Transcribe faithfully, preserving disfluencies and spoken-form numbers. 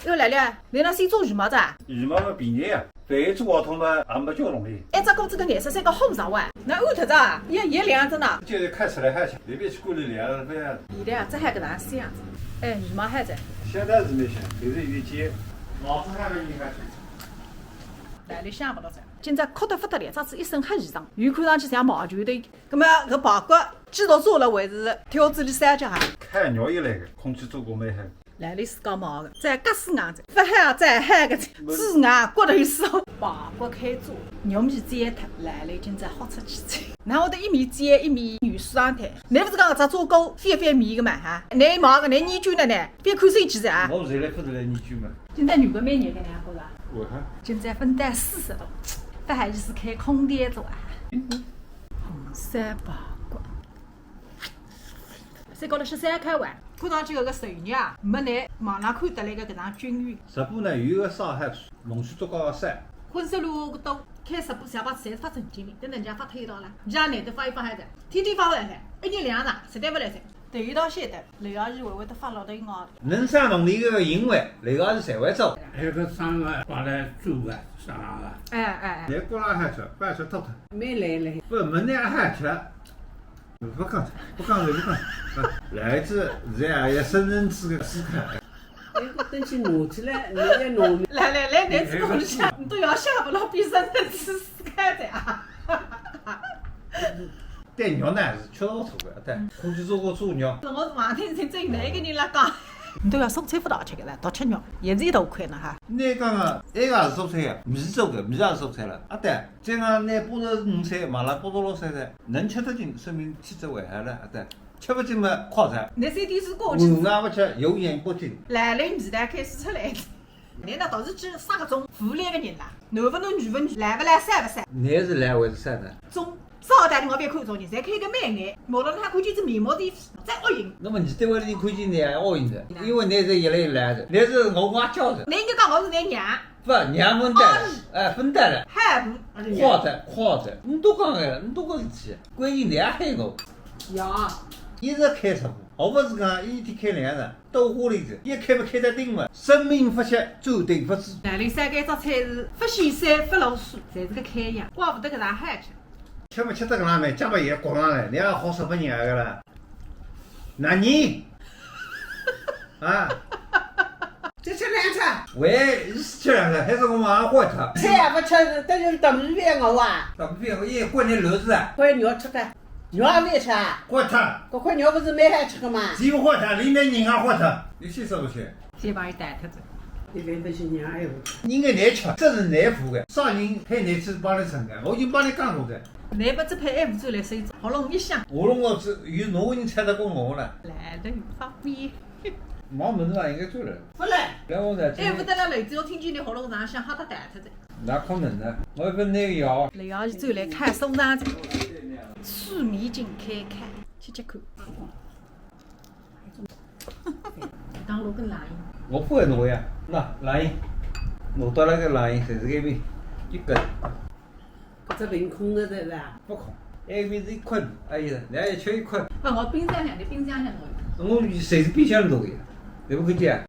哟，来了，侬拿先做羽毛子啊？羽毛嘛便宜呀，万一做坏脱嘛，也没叫容易。一只裤子个颜色三个好勿着哇，哪换脱着啊？也也两只呢。就是看出来还行，随便去管理两只，不要。现在啊，这还搿能样子样子。哎，羽毛还在。现在是没想，就是有点尖，脑子还没理开。来了想勿到这，今朝哭得不得了，着仔一身黑衣裳，又看上去像毛球的。葛么搿排骨继续做了还是挑子里三只哈？看肉一类的，空气做过没很。 来了自家买个，再夹死硬子，勿好再喊个，自家骨头酥，排骨开做，肉皮煎脱，来了今朝豁出去吃。然后得一面煎一面有酸菜，侬勿是讲搿只做过翻翻面个嘛哈？侬买个侬研究了呢，别看手机啊。我现在勿是来研究嘛。今朝牛肉蛮热个，侬觉着？为啥？今朝温度四十度，勿好意思开空调做啊。红烧排骨。 再搞了十三块哇，看上去搿个瘦肉啊，没侬网上看得来个搿能均匀。直播呢有一个啥好处，弄出足够个色。荤素搭肉都开直播，小白菜侪是发神经病，等人家发推到了，人家难得发一发还在，天天发回来，一日两场，实在勿来三。对，一道写的，刘老师微微都发了的一眼。能上弄的一个行为，刘老师侪会做。还有个上个摆来做个，上个。哎哎哎。来过来好吃，不好吃脱脱。没来嘞。不，没那好吃。 勿讲，勿讲，勿讲。啊，来自现在也深圳市个斯坦。哎，搿东西弄起来，侬也弄。来来来，侬这个东西啊，你都要下不了比深圳市斯坦的啊。对，牛奶是吃到头的，对，空气做过猪肉。我是王天成，只有侬一个人来讲。你都要蔬菜勿大吃个了，多吃肉，也是一头亏呢哈。侬讲啊，埃个是蔬菜呀，米做个，米也是蔬菜了，啊对。 再讲拿八十五岁，买了八十六岁的，能吃得进，说明体质还好了，啊对，吃勿进嘛，快哉。侬三点水过去。饭也勿吃，油盐不进。来了，味道开始出来。侬那倒是去啥个种无聊个人啦？男勿男，女勿女，来勿来，散勿散？侬是来还是散呢？种，早带我别看中人，侪开个美颜，马路上看见只眉毛的，再恶心。那么侬对我里看见侬还恶心的，因为侬是越来越来的，侬是我花叫的。侬应该讲我是侬娘。 勿，娘分担了，哎，分担了。嗨，快哉，快哉，侬都讲哎，侬都讲事体，关键侬也喊我。呀，一直开直播，我勿是讲一天开两场，都花里子，一开勿开得顶嘛，生命勿息，注定勿止。南京三个一只菜是勿显山勿露水，侪是个开样，怪勿得搿能好吃。吃勿吃得搿能慢，加把盐裹上来，侬也好说勿人家个啦。哪能？啊？ 再吃两只。喂，一起吃两只，还是我马上换脱。菜也勿吃，等于等于骗我啊？等于骗我，也关你卵子啊？关肉吃的，肉也勿吃啊？换脱。搿块肉勿是蛮好吃的嘛？全部换脱，里面人也换脱。你去是不去？先把伊带脱仔。一般不是娘哎哟。应该侬吃，这是侬付的，啥人配侬吃帮侬撑的，我已经帮侬讲过的。侬把这配爱不出来，谁喉咙一响？喉咙我是有哪个人猜得过我了？来了，方便。 忙门子上应该走了。勿来。来我在这里。哎，勿得了，雷子，我听见你喉咙上响，吓得呆脱的。哪可能呢？我分那个药。雷老师走来看手上的，水面筋开开，吃吃看。当我跟拉音。我不会弄呀，那拉音，弄到那个拉音，谁是给你一根？ 搿只瓶空着的是啊？不空，埃面是一捆，哎呀，人家一吃一捆。勿，我冰箱里，冰箱里弄的。我随时冰箱里弄的，对不对啊？